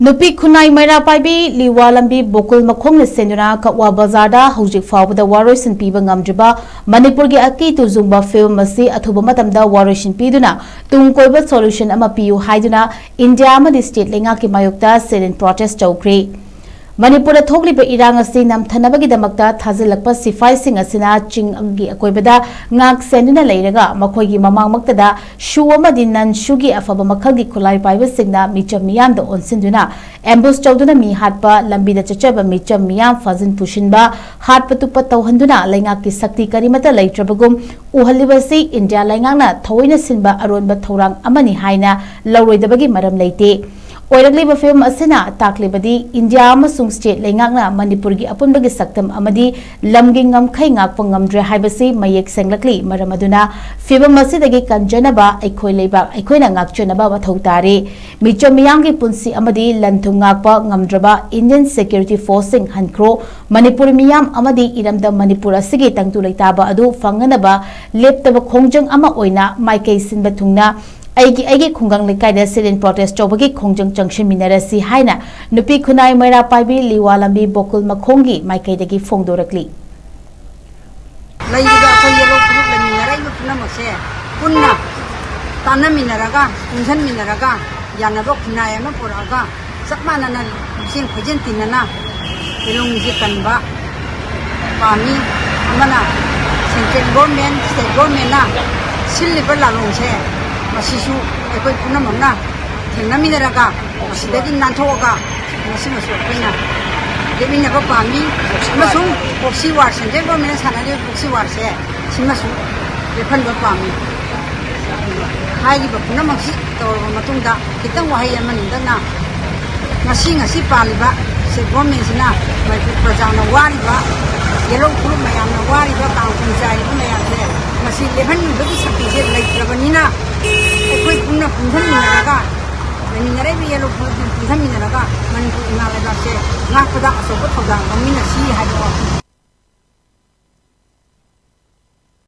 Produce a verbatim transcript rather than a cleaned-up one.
ꯅꯨꯄꯤ ꯈꯨꯟꯅꯥꯏ ꯃꯩꯔꯥ ꯄꯥꯏꯕꯤ ꯂꯤꯋꯥ ꯂꯝꯕꯤ ꯕꯣꯀꯨꯜ ꯃꯈꯣꯡꯅ ꯁꯦꯟꯗꯨꯅ ꯀꯛꯋꯥ ꯕꯖꯥꯔꯗ ꯍꯧꯖꯤꯛ ꯐꯥꯎꯕꯗ ꯋꯥꯔꯣꯏꯁꯤꯟ ꯄꯤꯕ ꯉꯝꯗ꯭ꯔꯤꯕ ꯃꯅꯤꯄꯨꯔꯒꯤ ꯑꯀꯤ ꯇꯨꯖꯨꯡꯕ ꯐꯤꯕꯝ ꯑꯁꯤ ꯑꯊꯨꯕ ꯃꯇꯝꯗ ꯋꯥꯔꯣꯏꯁꯤꯟ ꯄꯤꯗꯨꯅ ꯇꯨꯡ ꯀꯣꯏꯕ solution ꯑꯃ ꯄꯤꯌꯨ ꯍꯥꯏꯗꯨꯅ ꯏꯟꯗꯤꯌꯥ ꯑꯃꯗꯤ state ꯂꯩꯉꯥꯛꯀꯤ ꯃꯥꯌꯣꯛꯇ sit-in protest ꯇꯧꯈ꯭ꯔꯦ꯫ ꯃꯅꯤꯄꯨꯔꯗ ꯊꯣꯛꯂꯤꯕ ꯏꯔꯥꯡ ꯑꯁꯤ ꯅꯝꯊꯅꯕꯒꯤꯗꯃꯛꯇ ꯊꯥꯖꯤꯜꯂꯛꯄ ꯁꯤꯐꯥꯏꯁꯤꯡ ꯑꯁꯤꯅ ꯆꯤꯡꯒꯤ ꯑꯀꯣꯏꯕꯗ ꯉꯥꯛ ꯁꯦꯟꯗꯨꯅ ꯂꯩꯔꯒ ꯃꯈꯣꯏꯒꯤ ꯃꯃꯥꯡꯃꯛꯇꯗ ꯁꯨ ꯑꯃꯗꯤ ꯅꯟ ꯁꯨꯒꯤ ꯑꯐꯕ ꯃꯈꯜꯒꯤ ꯈꯨꯠꯂꯥꯏ ꯄꯥꯏꯕꯁꯤꯡꯅ ꯃꯤꯆꯝ ꯃꯤꯌꯥꯝꯗ ꯑꯣꯟꯁꯤꯟꯗꯨꯅ ambush ꯇꯧꯗꯨꯅ ꯃꯤ ꯍꯥꯠꯄ, ꯂꯝꯕꯤꯗ ꯆꯠꯆꯕ ꯃꯤꯆꯝ ꯃꯤꯌꯥꯝ ꯐꯥꯖꯤꯟ ꯄꯨꯁꯤꯟꯕ, ꯍꯥꯠꯄ ꯇꯨꯞꯄ ꯇꯧꯍꯟꯗꯨꯅ ꯂꯩꯉꯥꯛꯀꯤ ꯁꯛꯇꯤ ꯀꯔꯤꯃꯠꯇ ꯂꯩꯇ꯭ꯔꯕꯒꯨꯝ ꯎꯍꯜꯂꯤꯕꯁꯤ ꯏꯟꯗꯤꯌꯥ ꯂꯩꯉꯥꯛꯅ ꯊꯑꯣꯏꯅ ꯁꯤꯟꯕ ꯑꯔꯣꯟꯕ ꯊꯧꯔꯥꯡ ꯑꯃꯅꯤ ꯍꯥꯏꯅ ꯂꯧꯔꯣꯏꯗꯕꯒꯤ ꯃꯔꯝ ꯂꯩꯇꯦ꯫ ꯑꯣꯏꯔꯛꯂꯤꯕ ꯐꯤꯕꯝ ꯑꯁꯤꯅ ꯇꯥꯛꯂꯤꯕꯗꯤ ꯏꯟꯗꯤꯌꯥ ꯑꯃꯁꯨꯡ state ꯂꯩꯉꯥꯛꯅ ꯃꯅꯤꯄꯨꯔꯒꯤ ꯑꯄꯨꯟꯕꯒꯤ ꯁꯛꯇꯝ ꯑꯃꯗꯤ ꯂꯝꯒꯤ ꯉꯝꯈꯩ ꯉꯥꯛꯄ ꯉꯝꯗ꯭ꯔꯦ ꯍꯥꯏꯕꯁꯤ ꯃꯌꯦꯛ ꯁꯦꯡꯂꯛꯂꯤ꯫ ꯃꯔꯝ ꯑꯗꯨꯅ ꯐꯤꯕꯝ ꯑꯁꯤꯗꯒꯤ ꯀꯟꯖꯅꯕ ꯑꯩꯈꯣꯏ ꯂꯩꯕꯥꯛ ꯑꯩꯈꯣꯏꯅ ꯉꯥꯛꯆꯅꯕ ꯃꯊꯧ ꯇꯥꯔꯦ꯫ ꯃꯤꯆꯝ ꯃꯤꯌꯥꯝꯒꯤ ꯄꯨꯟꯁꯤ ꯑꯃꯗꯤ ꯂꯟ ꯊꯨꯝ ꯉꯥꯛꯄ ꯉꯝꯗ꯭ꯔꯕ Indian security forceꯁꯤꯡ ꯍꯟꯈ꯭ꯔꯣ꯫ ꯃꯅꯤꯄꯨꯔ ꯃꯤꯌꯥꯝ ꯑꯃꯗꯤ ꯏꯔꯝꯗꯝ ꯃꯅꯤꯄꯨꯔ ꯑꯁꯤꯒꯤ ꯇꯪꯗꯨ ꯂꯩꯇꯥꯕ ꯑꯗꯨ ꯐꯪꯅꯅꯕ ꯂꯦꯞꯇꯕ ꯈꯣꯡꯖꯪ ꯑꯃ ꯑꯣꯏꯅ ꯃꯥꯏꯀꯩ ꯁꯤꯟꯕ ꯊꯨꯡꯅ ꯑꯩꯒꯤ ꯑꯩꯒꯤ ꯈꯨꯡꯒꯪ ꯂꯩꯀꯥꯏꯗ sit-in protest ꯇꯧꯕꯒꯤ ꯈꯣꯡꯖꯪ ꯆꯪꯁꯤꯟꯃꯤꯟꯅꯔꯁꯤ ꯍꯥꯏꯅ ꯅꯨꯄꯤ ꯈꯨꯟꯅꯥꯏ ꯃꯩꯔꯥ ꯄꯥꯏꯕꯤ ꯂꯤꯋꯥ ꯂꯝꯕꯤ ꯕꯣꯀꯨꯜ ꯃꯈꯣꯡꯒꯤ ꯃꯥꯏꯀꯩꯗꯒꯤ ꯐꯣꯡꯗꯣꯔꯛꯂꯤ꯫ ꯂꯩꯔꯤꯕ ꯑꯩꯈꯣꯏ ꯌꯦꯜꯍꯧ ꯐꯨꯔꯨꯞ ꯂꯩꯃꯤꯟꯅꯔꯛꯏꯕ ꯄꯨꯝꯅꯃꯛꯁꯦ ꯄꯨꯟꯅ ꯇꯥꯟꯅꯃꯤꯟꯅꯔꯒ, ꯄꯨꯟꯁꯤꯟꯃꯤꯟꯅꯔꯒ, ꯌꯥꯅꯕ ꯈꯨꯟꯅꯥꯏ ꯑꯃ ꯄꯨꯔꯛꯑꯒ, ꯆꯞ ꯃꯥꯟꯅꯅ ꯂꯤꯛꯆꯦꯟ ꯈꯣꯏꯖꯦꯟ ꯇꯤꯟꯅꯅ ꯌꯦꯜꯍꯧꯃꯤꯁꯦ ꯀꯟꯕ ꯄꯥꯝꯃꯤ꯫ ꯑꯃꯅ central government, state governmentꯅ ꯁꯤꯜꯂꯤꯕ ꯂꯥꯂꯣꯡꯁꯦ, ꯃꯁꯤꯁꯨ ꯑꯩꯈꯣꯏ ꯄꯨꯝꯅꯃꯛꯅ ꯊꯦꯡꯅꯃꯤꯟꯅꯔꯒ, ꯃꯁꯤꯗꯒꯤ ꯅꯥꯟꯊꯣꯛꯑꯒ, ꯃꯁꯤꯃꯁꯨ ꯑꯩꯈꯣꯏꯅ ꯂꯦꯞꯃꯤꯟꯅꯕ ꯄꯥꯝꯃꯤ꯫ ꯑꯃꯁꯨꯡ proxy war, central governmentꯅ ꯁꯥꯟꯅꯔꯤꯕ proxy warꯁꯦ, ꯁꯤꯃꯁꯨ ꯂꯦꯞꯍꯟꯕ ꯄꯥꯝꯃꯤ꯫ ꯍꯥꯏꯔꯤꯕ ꯄꯨꯝꯅꯃꯛꯁꯤ ꯇꯧꯔꯕ ꯃꯇꯨꯡꯗ, ꯈꯤꯇꯪ ꯋꯥꯍꯩ ꯑꯃꯅꯤꯗꯅ, ꯉꯁꯤ, ꯉꯁꯤ ꯄꯥꯜꯂꯤꯕ state governmentꯁꯤꯅ ꯃꯅꯤꯄꯨꯔ ꯄ꯭ꯔꯖꯥꯅ ꯋꯥꯔꯤꯕ, ꯌꯦꯜꯍꯧ ꯐꯨꯔꯨꯞ ꯃꯌꯥꯝꯅ ꯋꯥꯔꯤꯕ, ꯀꯥꯡ ꯈꯣꯡ ꯆꯥꯏꯔꯤꯕ ꯃꯌꯥꯝꯁꯦ, ꯃꯁꯤ ꯂꯦꯞꯍꯟꯕꯒꯤ ꯁꯛꯇꯤꯁꯦ ꯂꯩꯇ꯭ꯔꯕꯅꯤꯅ, ꯑꯩꯈꯣꯏ ꯄꯨꯟꯅ ꯄꯨꯟꯁꯤꯟꯃꯤꯟꯅꯔꯒ, ꯂꯩꯃꯤꯟꯅꯔꯛꯏꯕ ꯌꯦꯜꯍꯧ ꯐꯨꯔꯨꯞꯁꯤꯡ ꯄꯨꯟꯁꯤꯟꯃꯤꯟꯅꯔꯒ ꯃꯅꯤꯄꯨꯔ ꯏꯃꯥ ꯂꯩꯕꯥꯛꯁꯦ ꯉꯥꯛꯄꯗ ꯑꯆꯧꯕ ꯊꯧꯗꯥꯡ ꯂꯧꯃꯤꯟꯅꯁꯤ ꯍꯥꯏꯕ ꯋꯥꯐꯝ